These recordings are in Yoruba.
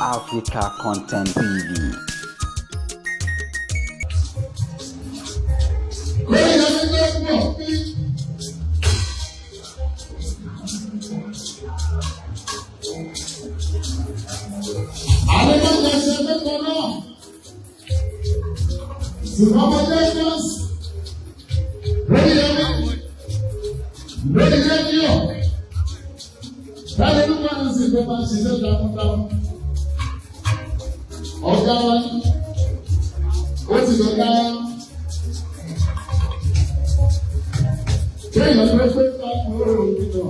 Africa Content TV. Ọ̀gá wa ní ó ti lọ ká kéèyàn tó pé ká kúrò nínú.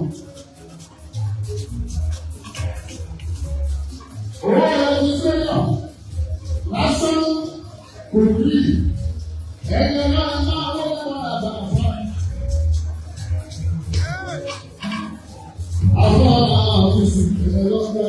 Owó ẹni sẹ́yọ̀ lásán kò rí ẹni náà máa wọ́n fún àgbà fún. Àwọn àfíìsì ẹlọ́gbà.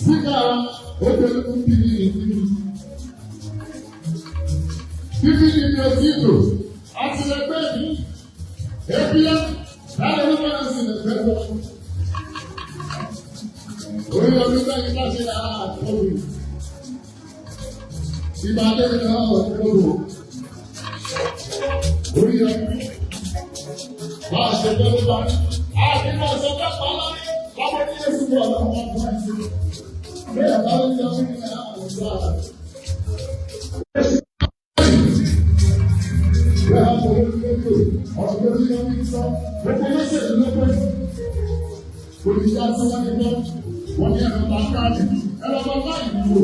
Síkà obìnrin bíbí ìdílé. Bíbí ni mi ò tí tò, àti ẹgbẹ́ mi, ebi láti ọdún mẹ́rin sí ẹgbẹ́ lọ. Orí ọdún mẹ́rin bá ṣe àkọlù. Ìbàdí mi náà ọ̀dọ́. Orí ọdún bá a ṣe fẹ́ ló bá ní. Àti bá a ṣe fẹ́ pa láyé, lábọ́ ní Yéṣu bọ̀ lọ́wọ́ wọn fún ẹ̀sìn. Bẹ́ẹ̀ bá ń yọ mí ní àwọn ọ̀dọ́ àrà. Bẹ́ẹ̀ á mọ̀ lórí lórí ọ̀rọ̀ tó ní yọmí sọ, gbogbo lọ́sẹ̀ ló pé. Olùṣẹ́ àti wọ́n ní gbọ́, wọ́n ní ẹ̀rọ bá káàdì, ẹ̀rọ bá láì wò,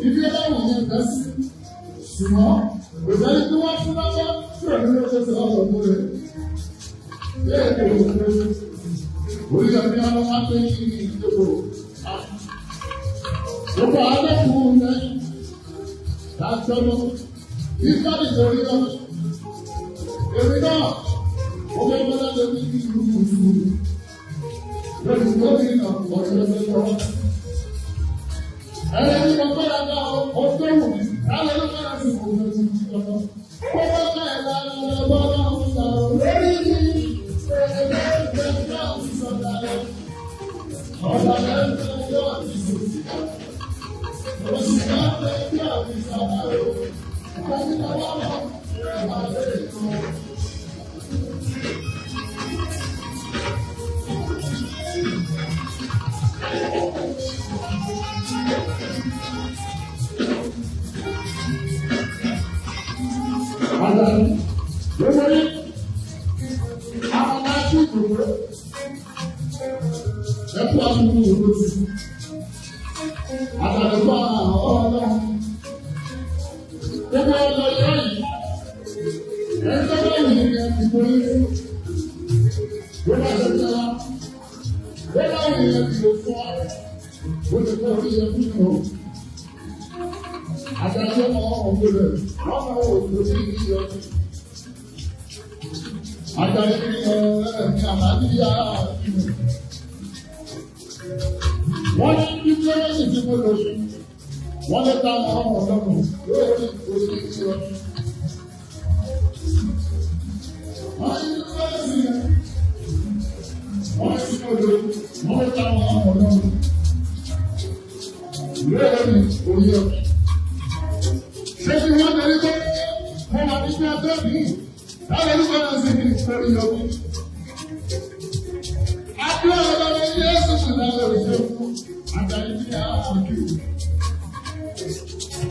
ibi ẹlẹ́wọ̀n yẹn bẹ́ sí. Ṣùgbọ́n, òṣèlú tí wọ́n fún lọ́wọ́ tí òní ló ṣe sọ̀rọ̀ ọ̀gbọ́n rẹ̀. Bẹ́ẹ̀ ni òun orí ọdún ọlọ́wọ́ pé ní ìjókòó. Gbogbo alẹ́kùn lẹ́yìn lájọ́lọ́. Ìfẹ́lì torí lọ. Èmi náà, ó fẹ́ bọ́lá lórí ìlú ìlú. Lórí gómìnà ọ̀dọ́ lọ́wọ́. Ẹni tí mo fẹ́ràn náà ó tó wù mí. Láwọn ló fẹ́ràn sí òun lójú ìjọba. Gbogbo náà lọ́wọ́ náà ń sọ̀rọ̀ lórí mi. Ẹkú àdúgbò òdòdó àtàlùfà ọ̀ọ́lá gbogbo ọ̀lọ́ yọ yìí ẹni tó bá wù ní ìbò yìí ló bá ṣe tẹ́ wa ló bá wù ní ìbò fún wa ó lè kọ́ orí yẹn fún mi o àtàlùfà ọ̀hún rẹ̀ wọ́n máa wò ó sí ìlú yọ àtàlùfà ọ̀hún àmàlíyà wọ́n ní bí kérésì tí mo lò wọ́n lè ta àwọn ọmọ ọlọ́run lórí orí ìṣọ́. Wọ́n ní bí kérésì yẹn wọ́n ní tí mo lò wọ́n lè ta àwọn ọmọ ọlọ́run lórí orí ọ̀. Ṣé kí wọ́n lè rí pé mo wà ní bí ọjọ́ mi láti ẹni kọ́ náà sí ní orí ọ̀gbìn. Adúlọ̀ ọlọ́run Yéésù sì náà lórí ṣe fún àgbáyé ní àákì.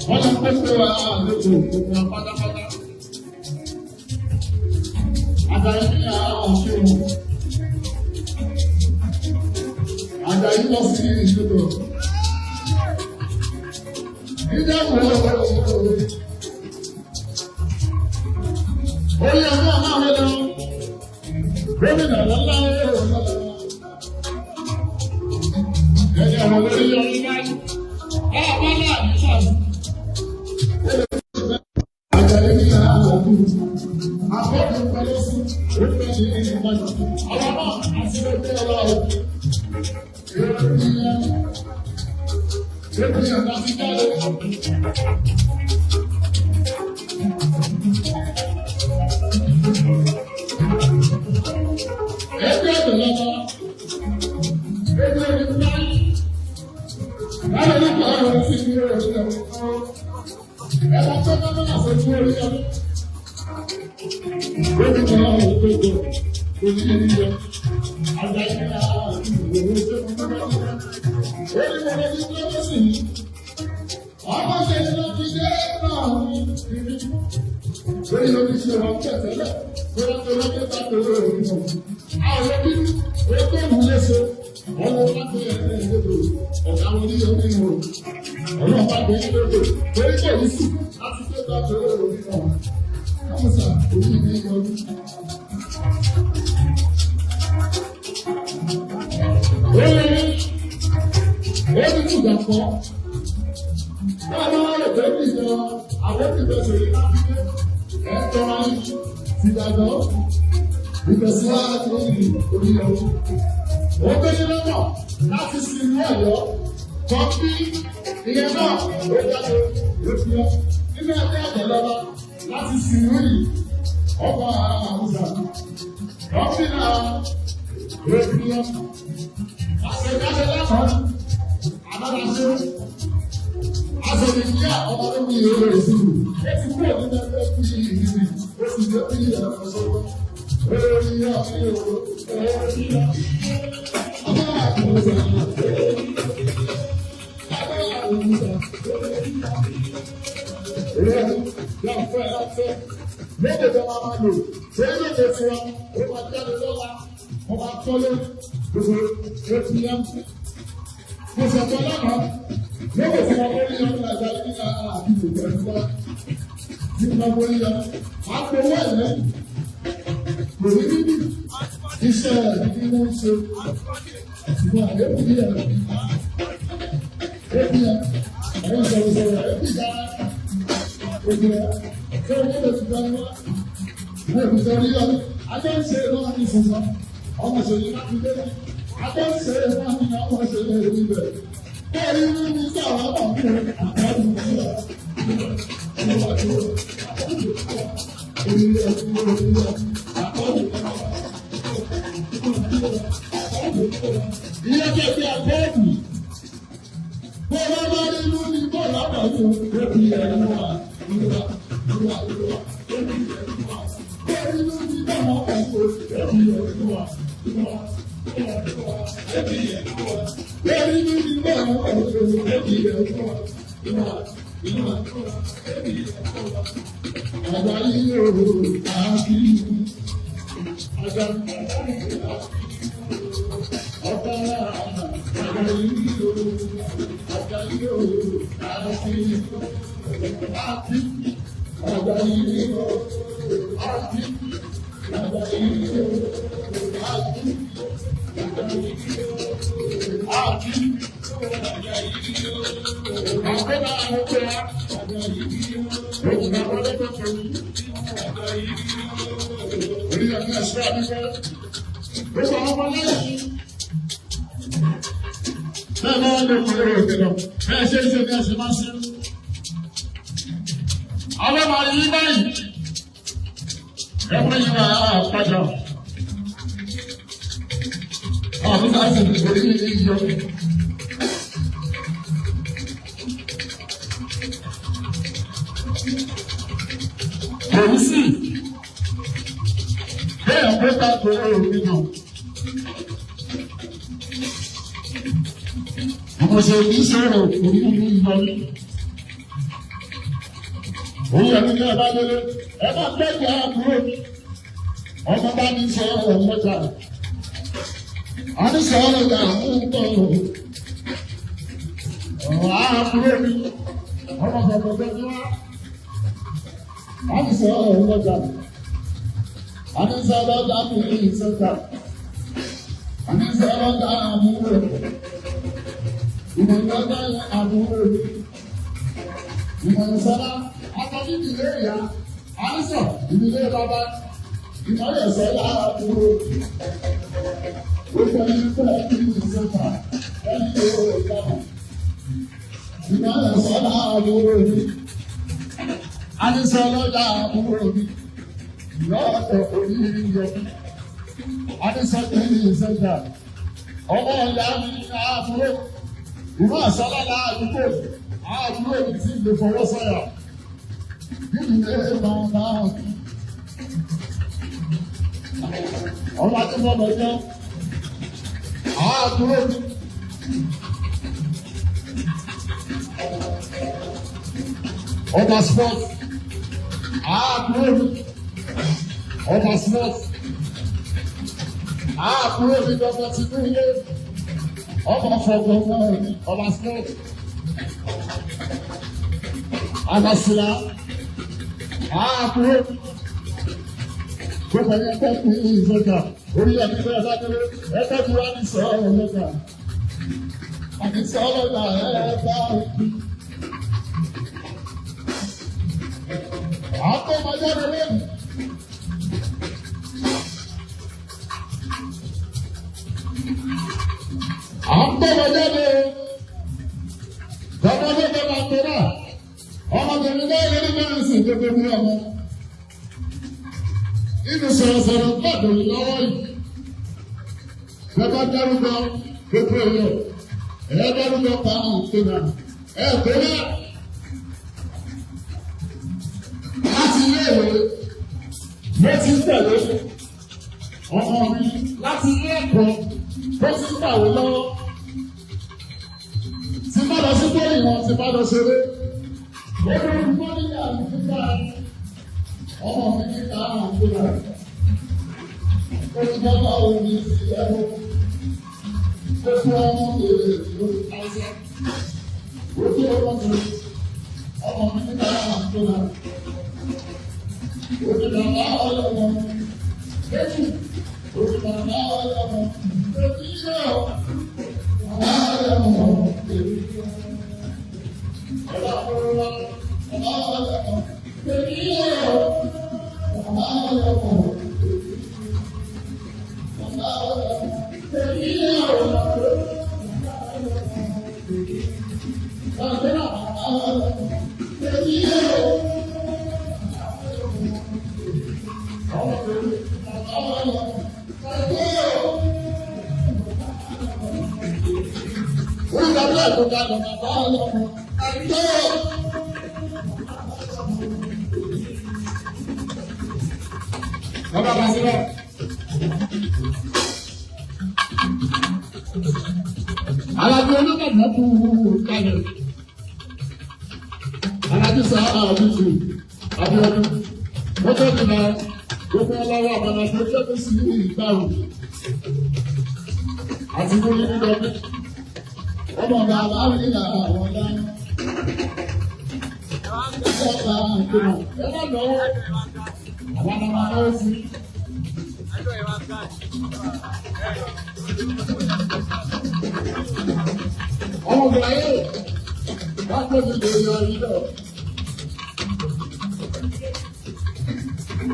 Wọ́n ti pèsè wa lóko gbogbo pátápátá. Àgbáyé ní àákì o. Àgbáyé lọ sí ìṣòro. Nígbà wo ló wọlé wọlé? Orí ọdún ọmọ àwọn ẹlẹ́wọ̀n. Gómìnà lọ́lá ẹ̀rọ lọ́lá. Ẹni ọmọ lórí ọdún báyìí. Ọba náà ní sọ̀rọ̀. Àjàlẹ̀ ní àwọn ọdún. Àbọ̀dún pẹ̀lú sí orílẹ̀ èdè Ìbàdàn. Àwọn náà àti ẹgbẹ́ ọlọ́run. Ènìyàn láti jáde. Ẹgbẹ́ ìlọ́wọ́. Ẹgbẹ́ ìlọ́wọ́. Láti ní kọ́ ọ̀rọ̀ sí ní ọ̀rọ̀ sí ọ̀rọ̀. Ẹ̀rọ tó bá bá ṣe fún orí ọdún. Gómìnà ọ̀hún gbogbo oníyẹniyẹ. Àgbáyé àwọn ìwòrò tó ń bá wọn. Ó ní mo lọ sí lọ́wọ́ sí i. Ọmọ ṣe ní lọ fi dé náà ní ibi. Lórí lórí ṣe wọn tẹ̀tẹ̀lẹ̀. Lórí tó lọ́jọ́ bá tó lórí òní mọ̀. Àwọn òbí ó tó wù léṣe. Ọmọ bá tó yẹ ní ìgbòho. Ọ̀gá wọn ní orí mọ̀. Ọlọ́pàá tó yẹ lóko. Torí kò ní sùn láti tó bá tó lórí òní mọ̀. Kámọ́sà orí mi yọrí. Ó ní ìdàpọ̀. Báwo wá lè fẹ́ bí ìjọ àwọn ìfẹsẹ̀ yìí láti dé? Ẹ̀tọ́ ayé ti dàgbọ́. Ìtẹ̀síwájú orí ọdún. Ó gbé ní lọ́nà láti sin ìlú Ọ̀yọ́. Kọ́ńtì ìyẹn náà ó jáde lóṣù nínú ẹgbẹ́ àjẹlọ́lá láti sìnrìn ọkọ̀ àwùjọ. Kọ́ńtì náà lóṣù àṣekáṣe lásán àdáraṣe àṣèlìyà ọmọ tó ní ìwé ìṣirò ó ti kúrò nínú ẹgbẹ́ tí ìrírí ó sì dé bí ẹ̀fọ́ sọ́kọ́. Iṣẹ́ ìdí ló ń ṣe ṣùgbọ́n àlékún ní ẹ̀rọ ẹbí ẹ àwọn sọ̀rọ̀sọ̀rọ̀ ẹbí dá ojú ẹ ṣé owó lè ti dání wá ìwé ìbùsọ̀ rí ọ adé ń ṣe náà ní ìfúnṣọ ọmọ ṣèlú láti dé adé ń ṣe náà ní ọmọ ṣèlú èyí bẹ̀ bẹ́ẹ̀ ni wọ́n ní sọ̀rọ̀ ọmọ mi àtàwọn Ilé kẹ̀kẹ́ àkọ́ọ̀bù. Bọ́lá bá rí inú ní bọ́ọ̀lù àbàwọ̀ òbí ẹ̀rọ wà lúwa lúwa lúwa òbí ẹ̀rọ wà. Bọ́ọ̀lù inú ní bọ́ọ̀lù àbàwọ̀ òbí ẹ̀rọ wà lúwa lúwa lúwa òbí ẹ̀rọ wà. Bọ́ọ̀lù inú ní bọ́ọ̀lù àbàwọ̀ òbí ẹ̀rọ wà lúwa lúwa lúwa òbí ẹ̀rọ wà. Àgbáyé yóò àbí àgbáyé Àwọn ọmọ yìí báyìí, ẹgbẹ́ yìí máa padà. Àwọn ọmọ yìí ti orí yìí yọ. Kòrí sí, bẹ́ẹ̀ kó ká kó orí náà. Mo ṣe ní sọ̀rọ̀ orí yìí yọ. Òun ẹni ní ẹ̀bá délé, ẹ bá gbẹ́gbẹ́ àbúrò mi. Ọmọ bá mi sọ ọ̀rọ̀ mọ́ta. A ní sọ ọ̀rọ̀ ìgbà ń tọ̀ ọ̀rọ̀ àbúrò mi. Ọmọ bàbá bẹ́ẹ̀ ni wá. A ní sọ ọ̀rọ̀ mọ́ta. A ní sọ ọ̀rọ̀ ìgbà mi ní ìsọ̀ta. A ní sọ ọ̀rọ̀ ìgbà àbúrò mi. Ìmọ̀ ìgbà àbúrò mi. Ìmọ̀ ìsọ̀rọ̀ àtàkì ìdílé ìyá àìsàn ìdílé bàbá ìmọ̀lẹ̀ sọ́lá àbúrò gbogbo ẹni tó ẹni ìsọ̀tà ẹni tó ìjọba ìmọ̀lẹ̀ sọ́lá àbúrò mi àìsàn lọ́jà àbúrò mi lọ́ọ̀tọ̀ oníyọ àìsàn ìdílé ìsọ̀tà ọmọ ìyá mi àbúrò ìmọ̀ sọ́lá àdúgbò àbúrò mi ti lè fọwọ́ sọ̀yà. Ọba tí mo lọ jẹ́ àdúró mi. Ọba sport àdúró mi. Ọba sport àdúró mi dọ́gba ti ní ilé. Ọba fọgbọ́n náà ni ọba sport. Àbàsílà. Àbúrò gbogbo ẹni ẹgbẹ́ kú ìzọjà orí ẹni bẹ́ẹ̀ bá délé ẹgbẹ́ kú wá ní sọ̀rọ̀ lọ́jà àti sọ̀rọ̀ lọ́jà ẹ bá òkú. Àtọ́ máa jáde lẹ́nu. Àtọ́ máa jáde. Bàbá tó bá máa tó náà, ọmọbìnrin náà lórí mẹ́rin sì gbogbo ní ọmọ. Inú sọ̀rọ̀sọ̀rọ̀ gbọ́dọ̀ lọ́wọ́ yìí. Bàbá dárúkọ gbogbo èèyàn. Ẹ dárúkọ pa òkè náà. Ẹ kó náà. Láti ilé ìwé, mo ti ń tẹ̀lé ọmọ mi láti ilé ẹ̀kọ́ tó ti ń kàwé lọ́wọ́. Tí bá lọ sí bọ́ọ̀lù wọn, tí bá lọ ṣeré. Ó ní bọ́ọ̀lù àti fífà ọmọ mi níta àgbéra. Ó ti bọ́ bá omi sí ẹ̀rọ. Ó fún ọmọ mi lórí káṣá. Ó tún ọmọ mi ọmọ mi níta àgbéra. Ó ti bàbá ọlọ́mọ. Méjì. Ó ti bàbá ọlọ́mọ. Méjì yóò. Bàbá ọlọ́mọ. Bàbá Basira. Alájú olúkàdá kú kalẹ̀. Alájú sáà àbíkú Abíọ́dún. Wọ́n tó ti lọ gbogbo ọlọ́wọ́ àbàlà tó jẹ́ kó sí ìgbàrún. Àti lórí dídọ́gbé. Ọmọ ọ̀gá àbáwí ní àwọn ọ̀dá. Ìjọba ìgbìmọ̀ ẹ má lọ́wọ́. Àwọn ọmọ náà sí. Ọmọ ìgbà yóò wá pé mi lè yọ yìí lọ.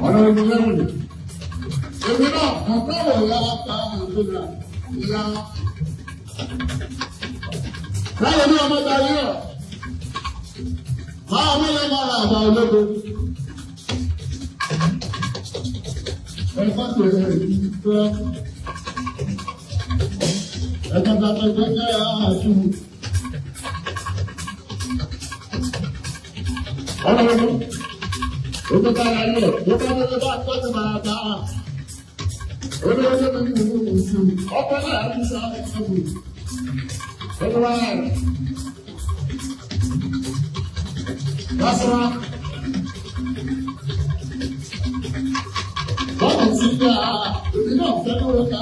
Ọ̀nà ìlú mẹ́rin. Èmi náà kàn káwọ̀ ìyá pa ìgbéra ìyá. Báwo ni ọmọ ìgbà yóò? Báwo ni ọmọ ìgbà àgbà ológo? Ẹ̀fọ́ tó yẹ ìfẹ́. Ẹ̀ka tàbí ẹgbẹ́ àjùmù. Ọlọ́run, ó tó bá ara yẹ̀, ó bá wọlé bá tọ́jú máa bá a. Olóyè mi ní ìlú ìsú, ọkọ náà ń sá ẹ̀kú. Olúwa rẹ̀. Lásán. Bọ́ọ̀lù ti gbà èmi náà fẹ́ lóore ká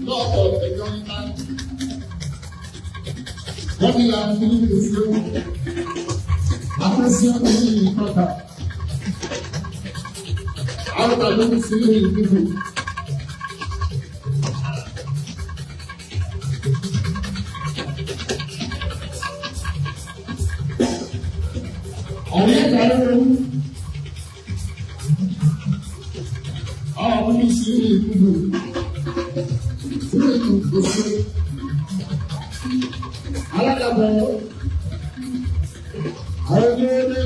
lọ́pọ̀ ẹ̀jọ́ ńlá. Wọ́n ti yà ní ìlú àkọsí ọdún ní ìpàtà. Àwọn tàbí ní sí ìdìbò. Ọ̀rẹ́ ìgbà lóru. Àwọn sí ìdìbò. Sí ìdìbò. Alágàbọ̀. Àwọn ilé